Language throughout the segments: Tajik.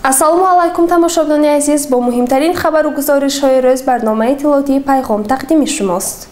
Ассалому алайкум, тамошобинони азиз, бо муҳимтарин хабару гузоришҳои рӯз барномаи иттилоотии Пайғом тақдими шумост.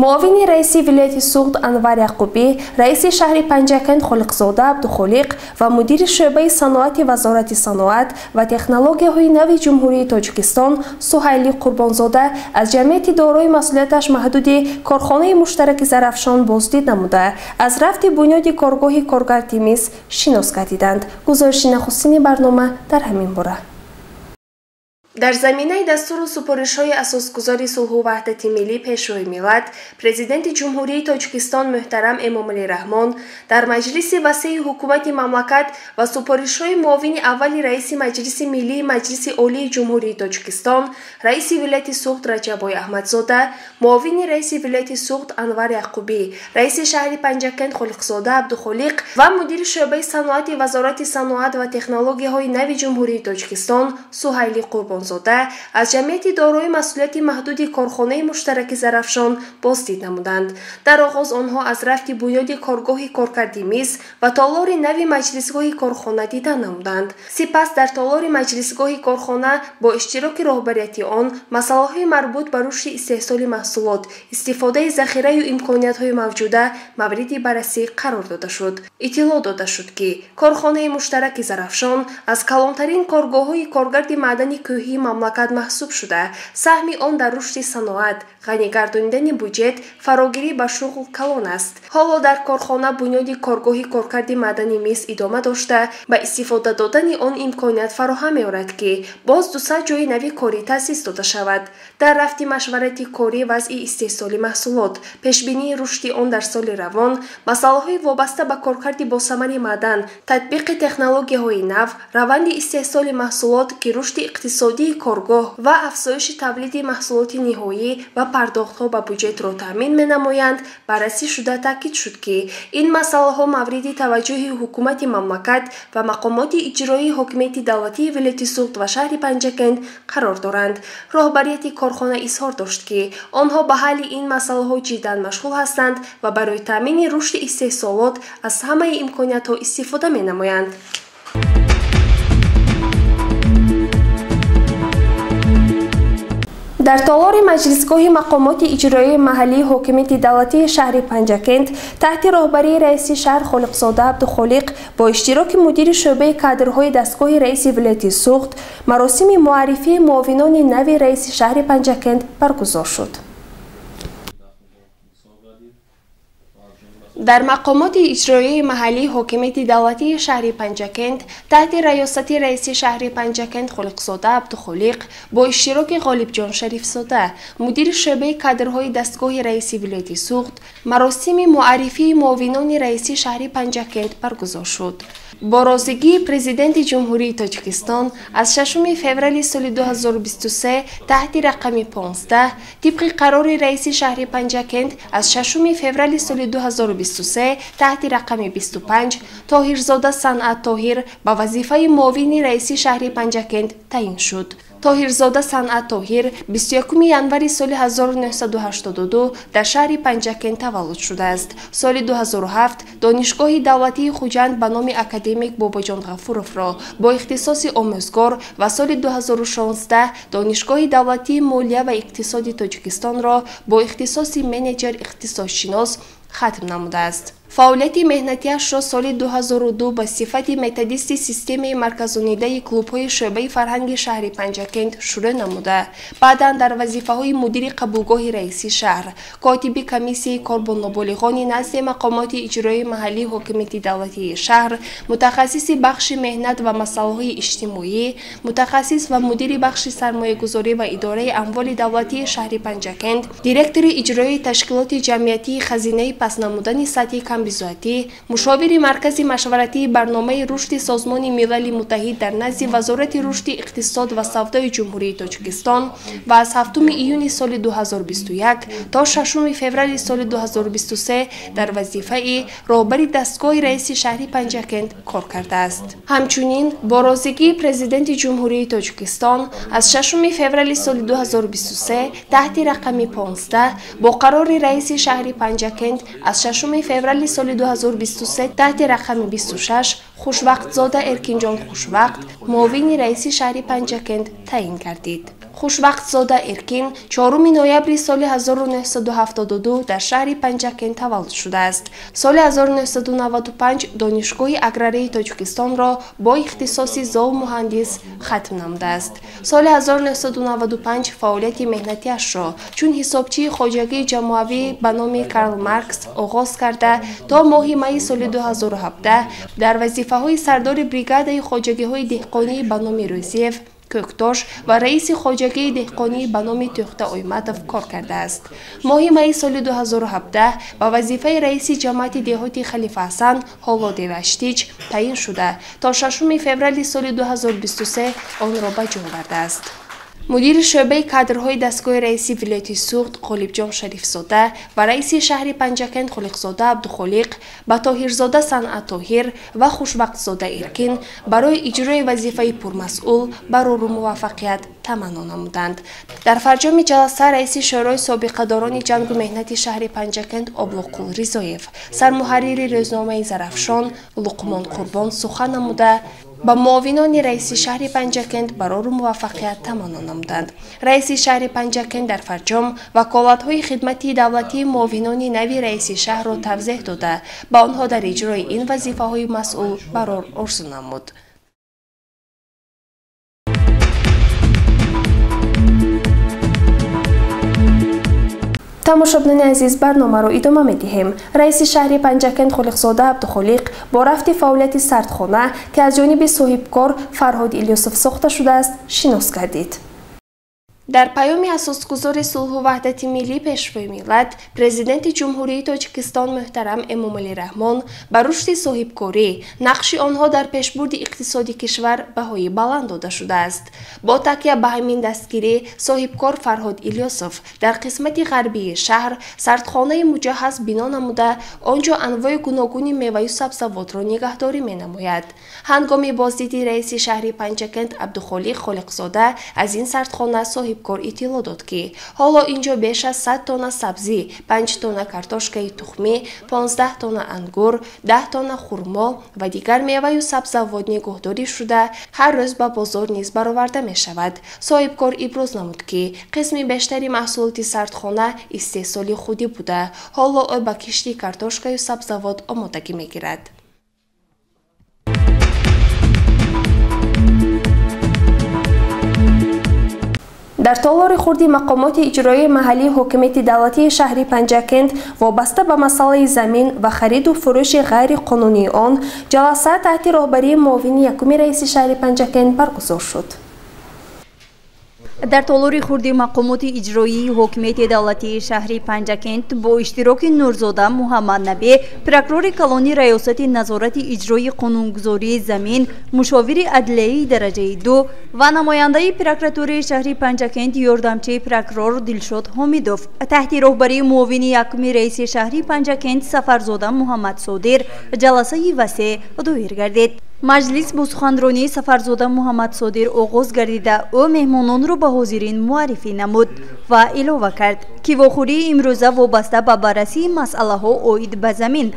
Муовини раиси вилояти Суғд Анвар Яқубӣ, раиси шаҳри Панҷакент Холиқзода Абдухолиқ ва мудири шӯъбаи саноати Вазорати саноат ва технологияҳои нави Ҷумҳурии Тоҷикистон Суҳайли Қурбонзода аз ҷамъияти дорои масъулияташ маҳдуди корхонаи муштараки Зарафшон боздид намуда, аз рафти бунёди коргоҳи коргарди мис шинос гардиданд. Гузориши нахустини барнома дар ҳамин бора. Дар заминаи дастуру супоришҳои асосгузори сулҳу ваҳдати миллӣ, Пешвои миллат, Президенти Ҷумҳурии Тоҷикистон муҳтарам Эмомалӣ Раҳмон дар маҷлиси васеи ҳукумати мамлакат ва супоришҳои муовини аввали раиси Маҷлиси миллии Маҷлиси Олии Ҷумҳурии Тоҷикистон, раиси вилояти Суғд Раҷаббой Аҳмадзода, муовини раиси вилояти Суғд Анвар Яқубӣ, раиси шаҳри Панҷакент Холиқзода Абдухолиқ ва мудири шӯъбаи саноати Вазорати саноат ва технологияҳои нави Ҷумҳурии Тоҷикистон Суҳайли Қурбонзода аз ҷамъияти дорои масъулияти маҳдуди корхонаи муштараки Зарафшон боздид намуданд. Дар оғоз онҳо аз рафти бунёди коргоҳи коркарди мис ва толори нави маҷлисгоҳи корхона дида намуданд. Сипас дар толори маҷлисгоҳи корхона бо иштироки роҳбарияти он масъалаҳои марбут ба рушди истеҳсоли маҳсулот, истифодаи захираю имкониятҳои мавҷуда мавриди баррасӣ қарор дода шуд. Иттилоъ дода шуд, ки корхонаи муштараки Зарафшон аз калонтарин коргоҳҳои коргарди маъдани кӯҳии мамлакат маҳсуб шуда, саҳми он дар рушди саноат, ғанигардонидани буҷет, фарогирӣ ба шуғл калон аст. Ҳоло дар корхона бунёди коргоҳи коркарди маъдани мис идома дошта, ба истифода додани он имконият фароҳам меорад, ки боз 200 ҷойи нави корӣ таъсис дода шавад. Дар рафти машварати корӣ вазъи истеҳсоли маҳсулот, пешбинии рушди он дар соли равон, масъалаҳои вобаста ба коркарди босамари маъдан, татбиқи технологияҳои нав, раванди истеҳсоли маҳсулот, ки рушди иқтисодии коргоҳ ва афзоиши тавлиди маҳсулоти ниҳоӣ ва пардохтҳо ба буҷетро таъмин менамоянд, баррасӣ шуда таъкид шуд, ки ин масъалаҳо мавриди таваҷҷӯҳи ҳукумати мамлакат ва мақомоти иҷроии ҳокимияти давлатии вилояти Суғд ва шаҳри Панҷакент қарор доранд. Роҳбарияти корхона изҳор дошт, ки онҳо ба ҳалли ин масъалаҳо ҷиддан машғул ҳастанд ва барои таъмини рушди истеҳсолот аз ҳамаи имкониятҳо истифода менамоянд. Дар толори маҷлисгоҳи мақомоти иҷроии маҳаллии ҳокимияти давлатии шаҳри Панҷакент таҳти роҳбарии раиси шаҳр Холиқзода Абдухолиқ бо иштироки мудири шӯъбаи кадрҳои дастгоҳи раиси вилояти Суғд маросими муаррифии муовинони нави раиси шаҳри Панҷакент баргузор шуд. Дар мақомоти иҷроияи маҳаллии ҳокимияти давлатии шаҳри Панҷакент таҳти раёсати раиси шаҳри Панҷакент Холиқзода Абдухолиқ бо иштироки Ғолибҷон Шарифзода, мудири шӯъбаи кадрҳои дастгоҳи раиси вилояти Суғд маросими муаррифии муовинони раиси шаҳри Панҷакент баргузор шуд. Бо розигии Президенти Ҷумҳурии Тоҷикистон аз 6 феврали соли 2023 таҳти рақами 15 тибқи қарори раиси шаҳри Панҷакент аз 6 феврали соли 2023 таҳти рақами 25 Тоҳирзода Санъат Тоҳир ба вазифаи муовини раиси шаҳри Панҷакент таъин шуд. Тоҳирзода Санъат Тоҳир 21 январи соли 1982 дар шаҳри Панҷакент таваллуд шудааст. Соли 2007 Донишгоҳи давлатии Хуҷанд ба номи академик Бобоҷон Ғафуровро бо ихтисоси омӯзгор ва соли 2016 Донишгоҳи давлатии молия ва иқтисоди Тоҷикистонро бо ихтисоси менеҷер иқтисодшинос хатм намудааст. Фаъолияти меҳнатиашро соли 2002 ба сифати методисти системаи марказонидаи клубҳои шӯъбаи фарҳанги шаҳри Панҷакент шурӯъ намуда, баъдан дар вазифаҳои мудири қабулгоҳи раиси шаҳр, котиби комиссияи кор бо ноболиғони назди мақомоти иҷроии маҳаллии ҳокимияти давлатии шаҳр, мутахассиси бахши меҳнат ва масъалаҳои иҷтимоӣ, мутахассис ва мудири бахши сармоягузорӣ ва идораи амволи давлатии шаҳри Панҷакент, директори иҷроии ташкилоти ҷамъиятии хазинаи паст намудани сатҳи камбизоатӣ, мушовири маркази машваратии барномаи рушди Созмони Милали Муттаҳид дар назди Вазорати рушди иқтисод ва савдои Ҷумҳурии Тоҷикистон ва аз 7 июни соли 2021 то 6 феврали соли 2023 дар вазифаи роҳбари дастгоҳи раиси шаҳри Панҷакент кор кардааст. Ҳамчунин бо розигии Президенти Ҷумҳурии Тоҷикистон аз 6 феврали соли 2023 таҳти рақами 15 бо қарори раиси шаҳри Панҷакент Аз 6 феврали соли 2023 таҳти рақами 26 Хушвақтзода Эркинҷон Хушвақт муовини раиси шаҳри Панҷакент таъин гардид. Хушвақтзода Эркин 4 ноябри соли 1972 дар шаҳри Панҷакент таваллуд шудааст. Соли 1995 Донишгоҳи аграрии Тоҷикистонро бо ихтисоси зоомуҳандис хатм намудааст. Соли 1995 фаъолияти меҳнатиашро чун ҳисобчии хоҷагии ҷамоавӣ ба номи Карл Маркс оғоз карда, то моҳи майи соли 2017 дар вазифаҳои сардори бригадаи хоҷагиҳои деҳқонӣ ба номи Рӯзиев, Кӯктош ва раиси хоҷагии деҳқонӣ ба номи Тӯхта Ойматов кор кардааст. Моҳи майи соли 2017 ба вазифаи раиси ҷамоати деҳоти Халифа Ҳасан ҳоло Деваштич таъин шуда, то 6 феврали соли 2023 онро ба ҷо овардааст. Мудири шӯъбаи кадрҳои дастгоҳи раиси вилояти Суғд Ғолибҷон Шарифзода ва раиси шаҳри Панҷакент Холиқзода Абдухолиқ ба Тоҳирзода Санъат Тоҳир ва Хушвақтзода Эркин барои иҷрои вазифаи пурмасъул барору муваффақият таманно намуданд. Дар фарҷоми ҷаласа раиси Шӯрои собиқадорони ҷангу меҳнати шаҳри Панҷакент Облоқул Ризоев, сармуҳаррири рӯзномаи Зарафшон Луқмон Қурбон сухан намуда, ба муовинони раиси шаҳри Панҷакент барору муваффақият таманно намуданд. Раиси шаҳри Панҷакент дар фарҷом ваколатҳои хидмати давлатии муовинони нави раиси шаҳрро тавзеҳ дода, ба онҳо дар иҷрои ин вазифаҳои масъул барор орзу намуд. Тамошобинони азиз, барномаро идома медиҳем. Раиси шаҳри Панҷакент Холиқзода Абдухолиқ бо рафти фаъолияти сардхона, ки аз ҷониби соҳибкор Фарҳод Илёсов сохта шудааст, шинос гардид. Дар паёми асосгузори сулҳу ваҳдати миллӣ, Пешвои миллат, Президенти Ҷумҳурии Тоҷикистон муҳтарам Эмомалӣ Раҳмон ба рушди соҳибкорӣ, нақши онҳо дар пешбурди иқтисоди кишвар баҳои баланд дода шудааст. Бо такя ба ҳамин дастгирӣ, соҳибкор Фарҳод Илёсов дар қисмати ғарбии шаҳр сардхонаи муҷаҳҳаз бино намуда, он ҷо анвои гуногуни меваю сабзавотро нигаҳдорӣ менамояд. Ҳангоми боздиди раиси шаҳри Панҷакент Абдухолиқ Холиқзода аз ин сардхона соҳибкор иттилоъ дод, ки ҳоло инҷо беш аз 100 тонна сабзӣ, 5 тонна картошкаи тухмӣ, 15 тонна ангур, 10 тонна хурмо ва дигар меваю сабзавот нигоҳдорӣ шуда, ҳар рӯз ба бозор низ бароварда мешавад. Соҳибкор иброз намуд, ки қисми бештари маҳсулоти сардхона истеҳсоли худӣ буда, ҳоло ӯ ба кишти картошкаю сабзавот омодагӣ мегирад. Дар толори хурди мақомоти иҷроии маҳаллии ҳокимияти давлатии шаҳри Панҷакент вобаста ба масъалаи замин ва хариду фурӯши ғайриқонунии он ҷаласа таҳти роҳбарии муовини якуми раиси шаҳри Панҷакент баргузор шуд. Дар толори хурди мақомоти иҷроии ҳокимияти давлатии шаҳри Панҷакент бо иштироки Нурзода Муҳаммаднабӣ, прокурори калони раёсати назорати иҷрои қонунгузории замин, мушовири адлияи дараҷаи 2 ва намояндаи прокуратураи шаҳри Панҷакент ёрдамчии прокурор Дилшод Ҳомидов таҳти роҳбарии муовини якуми раиси шаҳри Панҷакент Сафарзода Муҳаммадсодир ҷаласаи васеъ доир гардид. Маҷлис бо суханронии Сафарзода Муҳаммадсодир оғоз гардида, ӯ меҳмононро ба ҳозирин муаррифӣ намуд ва илова кард, ки вохӯрии имрӯза вобаста ба баррасии масъалаҳо оид ба замин,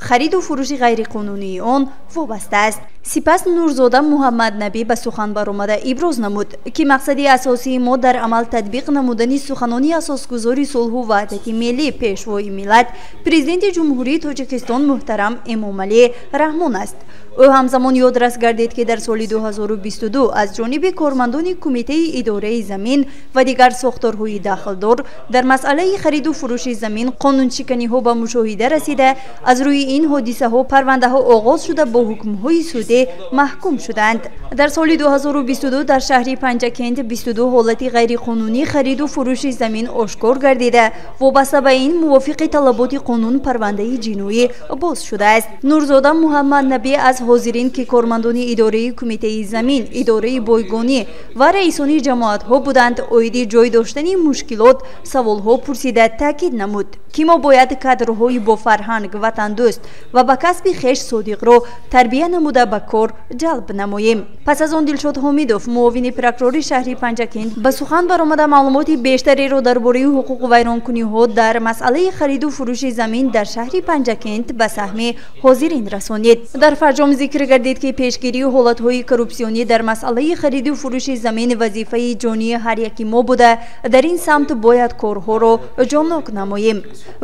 хариду фурӯши ғайриқонунии он вобаста аст. Сипас Нурзода Муҳаммаднабӣ ба сухан баромада иброз намуд, ки мақсади асосии мо дар амал татбиқ намудани суханони асосгузори сулҳу ваҳдати миллӣ, Пешвои миллат, Президенти Ҷумҳурии Тоҷикистон муҳтарам Эмомалӣ Раҳмон аст. Ӯ ҳамзамон ёдрас гардид, ки дар соли 2022 аз ҷониби кормандони Кумитаи идораи замин ва дигар сохторҳои дахлдор дар масъалаи хариду фурӯши замин қонуншиканиҳо ба мушоҳида расида, аз рӯи ин ҳодисаҳо парвандаҳо оғоз шуда бо ҳукмҳои судӣ маҳкум шуданд. Дар соли 2022 дар шаҳри Панҷакент 22 ҳолати ғайриқонунӣ хариду фурӯши замин ошкор гардида, вобаста ба ин мувофиқи талаботи қонун парвандаи ҷиноӣ боз шудааст. Нурзода Муҳаммаднабӣ аз ҳозирин, ки кормандони идораи Кумитаи замин, идораи бойгонӣ ва раисони ҷамоатҳо буданд, оиди ҷой доштани мушкилот саволҳо пурсида таъкид намуд, ки мо бояд кадрҳои бофарҳанг, ватандӯст ва ба касби хеш содиқро тарбия намуда ба кор ҷалб намоем. Пас аз он Дилшод Ҳомидов, муовини прокурори шаҳри Панҷакент, ба сухан баромада маълумоти бештареро дар бораи ҳуқуқвайронкуниҳо дар масъалаи хариду фурӯши замин дар шаҳри Панҷакент ба саҳми ҳозирин расонид. Дар фарҷом зикр гардид, ки пешгирии ҳолатҳои коррупсионӣ дар масъалаи хариду фурӯши замин вазифаи ҷонии ҳар яки мо буда, дар ин самт бояд корҳоро ҷоннок намоем.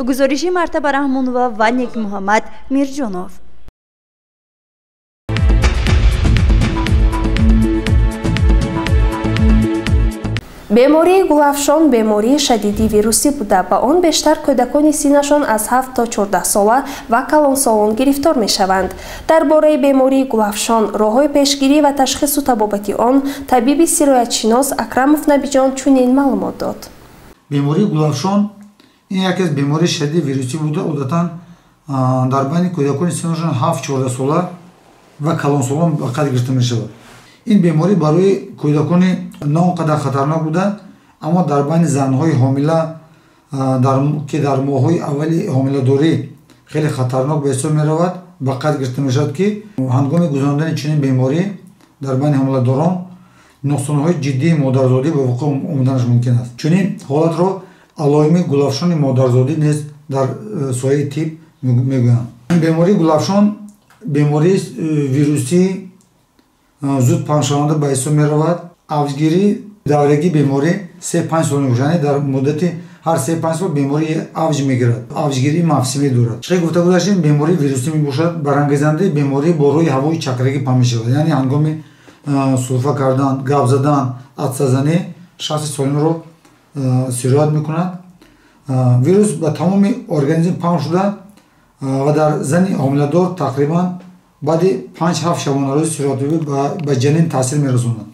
Гузориши Мартаба Раҳмонова ва Некмуҳаммад Мирҷонов. Бемории гулафшон бемории шадиди вирусӣ буда, ба он бештар кӯдакони синнашон аз 7 то 14 сола ва калонсолон гирифтор мешаванд. Дар бораи бемории гулафшон, роҳҳои пешгирӣ ва ташхису табобати он табиби сироятшинос Акрамов Набиҷон чунин маълумот дод. Бемории гулафшон ин яке аз бемории шадиди вирусӣ буда, одатан дар байни кӯдакони синнашон 7-14 сола ва калонсолон ба қайд гирифта мешавад. Ин беморӣ барои кӯдакони на он қадар хатарнок буда, аммо дар байни занҳои ҳомила, ки дар моҳҳои аввали ҳомиладорӣ хеле хатарнок ба ҳисоб меравад, ба қайд гирифта мешавад, ки ҳангоми гузарондани чунин беморӣ дар байни ҳомиладорон нуқсонҳои ҷиддии модарзодӣ ба вуқӯъ омаданаш мумкин аст. Чунин ҳолатро алоими гулафшони модарзодӣ низ дар соҳаи тиб мегӯянд. Бемории гулафшон бемории вирусӣ зуд паҳншаванда ба ҳисоб меравад. Авҷгирии даврагии беморӣ 3-5 сол мебошад, яъне дар муддати ҳар 3-5 сол беморӣ авҷ мегирад. Авҷгирии мавсимӣ дорад. Чӣ гуфта гузаштем, бемории вирусӣ мебошад. Барангезандаи беморӣ бо рӯи ҳавои чакрагӣ паҳн мешавад, яъне ҳангоми сулфа кардан, гап задан, атсазанӣ шахси солимро сироят мекунад. Вирус ба тамоми организм паҳн шуда ва дар зани ҳомиладор тақрибан баъди 5-7 шабонарӯзи сироятёбӣ ба ҷанин таъсир мерасонад.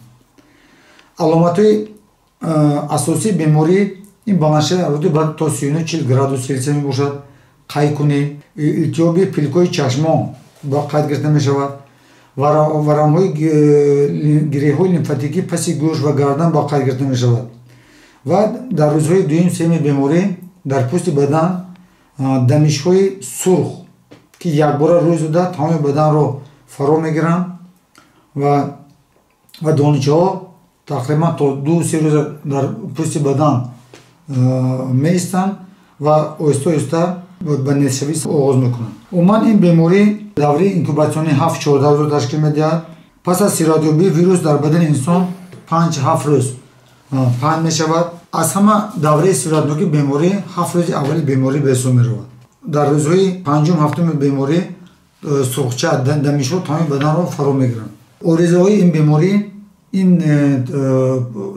Аломатҳои асосии беморӣ ин баландшавии ҳарорати бадан то 39-40 градус Селсия мебошад, қайкунӣ, илтиҳоби пилкҳои чашмон ба қайд гирифта мешавад, варамҳои гиреҳҳои лимфатикӣ паси гӯш ва гардан ба қайд гирифта мешавад ва дар рӯзҳои дуюм-сеюми беморӣ дар пӯсти бадан дамишҳои сурх, ки якбора рӯй зуда тамоми баданро фаро мегиранд ва доничаҳо тақрибан то 2-3 рӯза дар пӯсти бадан меистанд ва оҳиста-оҳиста ба нестшавӣ оғоз мекунанд. Умуман ин беморӣ давраи инкубатсионии 7-14 рӯз ташкил медиҳад. Пас аз сироятёбии вирус дар бадани инсон 5-7 рӯз паҳн мешавад. Аз ҳама давраи сироятнокии беморӣ 7 рӯзи аввали беморӣ ба ҳисоб меравад. Дар рӯзҳои 5-7 беморӣ сурхча, дамишҳо тамоми баданро фаро мегиранд. Оризаҳои ин беморӣ ин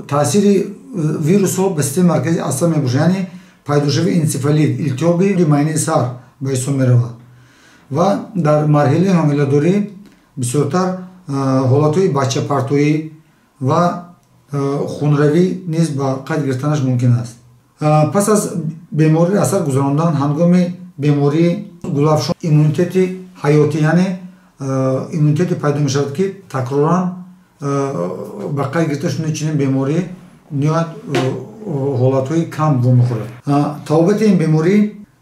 таъсири вирусҳо ба системаи марказии асаб мебошад, яъне пайдошавии энсефалит, илтиҳоби майнаи сар ба ҳисоб меравад ва дар марҳилаи ҳомиладорӣ бисёртар ҳолатҳои бачапартоӣ ва хунравӣ низ ба қайд гирифтанаш мумкин аст. Пас аз беморӣ асар гузарондан ҳангоми бемории гулафшон иммунитети ҳаётӣ, яъне иммунитете пайдо мешавад, ки такроран ба қайд гирифта шудани чунин беморӣ ниҳоят ҳолатҳои кам вомехӯрад. Табобати ин беморӣ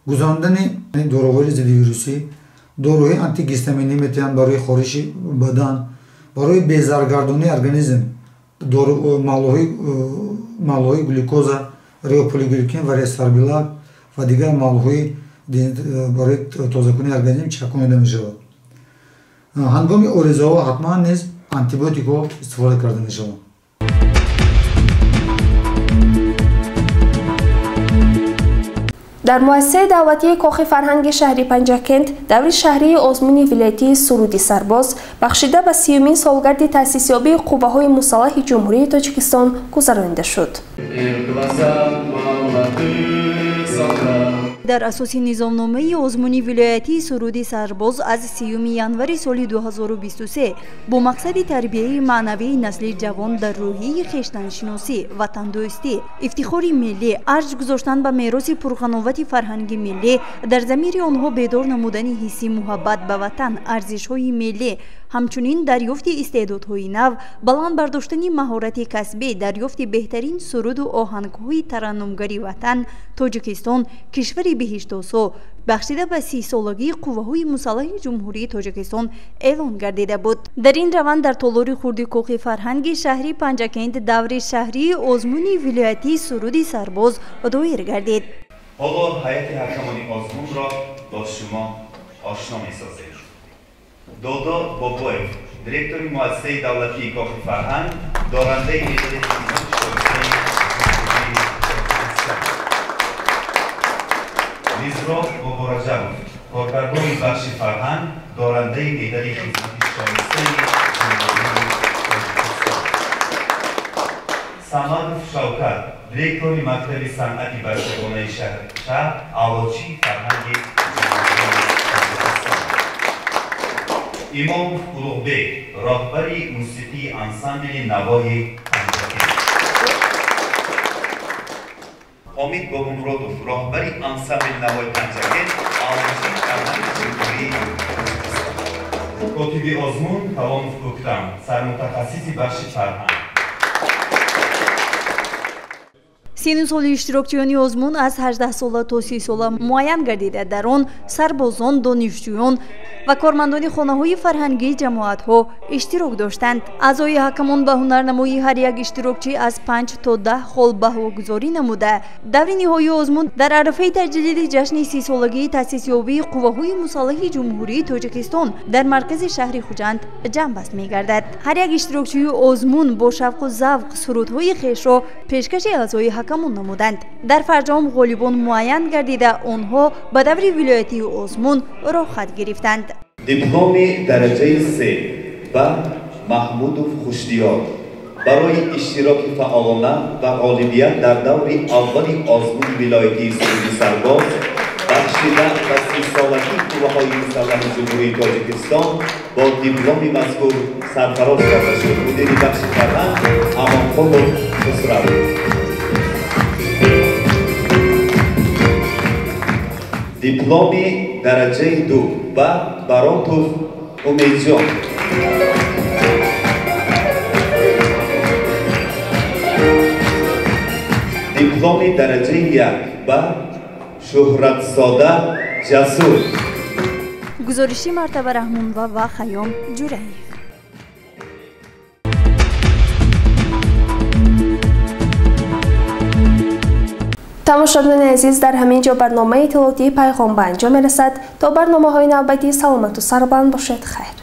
гузарондани доруҳои зиддивирусӣ, доруҳои антигистаминӣ метавонанд барои хориши бадан, барои безараргардонии организм маҳлулҳои глюкоза, реополиглюкин ва ресарбилак ва дигар маҳлулҳои барои тозакунии организм чаконида мешавад. Ҳангоми оризаҳо ҳатман низ антибиотикҳо истифода карда мешаванд. Дар муассисаи давлатии Кохи фарҳанги шаҳри Панҷакент даври шаҳрии озмуни вилоятии Суруди сарбоз бахшида ба 30-умин солгарди таъсисёбии қувваҳои мусаллаҳи Ҷумҳурии Тоҷикистон гузаронида шуд. Дар асоси низомномаи озмуни вилоятии Суруди сарбоз аз 30 январи соли 2023 бо мақсади тарбияи маънавии насли ҷавон дар рӯҳияи хештаншиносӣ, ватандӯстӣ, ифтихори миллӣ, арҷ гузоштан ба мероси пурғановати фарҳанги миллӣ, дар замири онҳо бедор намудани ҳисси муҳаббат ба ватан, арзишҳои миллӣ, Ҳамчунин дарёфти истеъдодҳои нав, баланд бардоштани маҳорати касбӣ, дарёфти беҳтарин суруду оҳангҳои тараннумгари ватан Тоҷикистон, кишвари биҳиштосо, бахшида ба 30-солагии қувваҳои мусаллаҳи Ҷумҳурии Тоҷикистон эълон гардида буд. Дар ин раванд дар толори хурди Кохи фарҳанги шаҳри Панҷакент даври шаҳрии озмуни вилоятии суруди сарбоз доир гардид. Ҳоло ҳайати ҳакамони озмунро бо шумо ошно месозем. Додо Бобоев, директори муассисаи давлатии Кохи фарҳанг, дорандаи медали хизмати шоистаи Ҷумҳурии Тоҷикистон. Мизроб Бобораҷабов, коргардони бахши фарҳанг, дорандаи медали хизмати шоистаи Ҷумҳурии Тоҷикистон. Самадов Шавкат, директори мактаби санъати бачагонаи шаҳр, аълочии фарҳанги Ҷумҳурии Тоҷикистон. Имомов Улуғбек, роҳбари мусиқии ансамбли Навои Панҷакент. Ҳомид Бобомуродов, роҳбари ансамбли Навои Панҷакент, аълочии фарҳанги Ҷумҳурии Тоҷикистон. Котиби озмун Каломов Кӯктам, сармутахассиси бахши фарҳанг. Сину соли иштирокчиёни озмун аз 18 сола то 30 сола муайян гардида, дар он сарбозон, донишҷӯён ва кормандони хонаҳои фарҳангии ҷамоатҳо иштирок доштанд. Аъзои ҳакамон ба ҳунарнамоии ҳар як иштирокчӣ аз 5 то 10 хол баҳогузорӣ намуда, даври ниҳоии озмун дар арафаи таҷлили ҷашни 30-солагии таъсисёбии қувваҳои мусаллаҳи Ҷумҳурии Тоҷикистон дар маркази шаҳри Хуҷанд ҷамъбаст мегардад. Ҳар як иштирокчии озмун бо шавқу завқ сурудҳои хешро пешкаши аъзои ҳакамон намуданд. Дар фарҷом ғолибон муайян гардида, онҳо ба даври вилоятии озмун роҳхат гирифтанд. Дипломи дараҷаи 3 ба Маҳмудов Хушдиёр барои иштироки фаъолона ва ғолибият дар даври аввали озмуни вилоятии суруди сарбоз, бахшида ба 30-солагии қувваҳои мусаллаҳи Ҷумҳурии Тоҷикистон бо дипломи мазкур сарфароз карда шуд. Мудири бахши фарҳанг Амонқулов Хусрав. Дипломи дараҷаи 2 ба Баротов Умедҷон. Дипломи дараҷаи 1 ба Шуҳратзода Ҷасур. Гузориши Мартаба Раҳмонова ва Хайём Ҷураев. Тамошобинони азиз, дар ҳамин ҷо барномаи иттилоотии Пайғом ба анҷом мерасад. То барномаҳои навбатӣ саломату сарбаланд бошед. Хайр.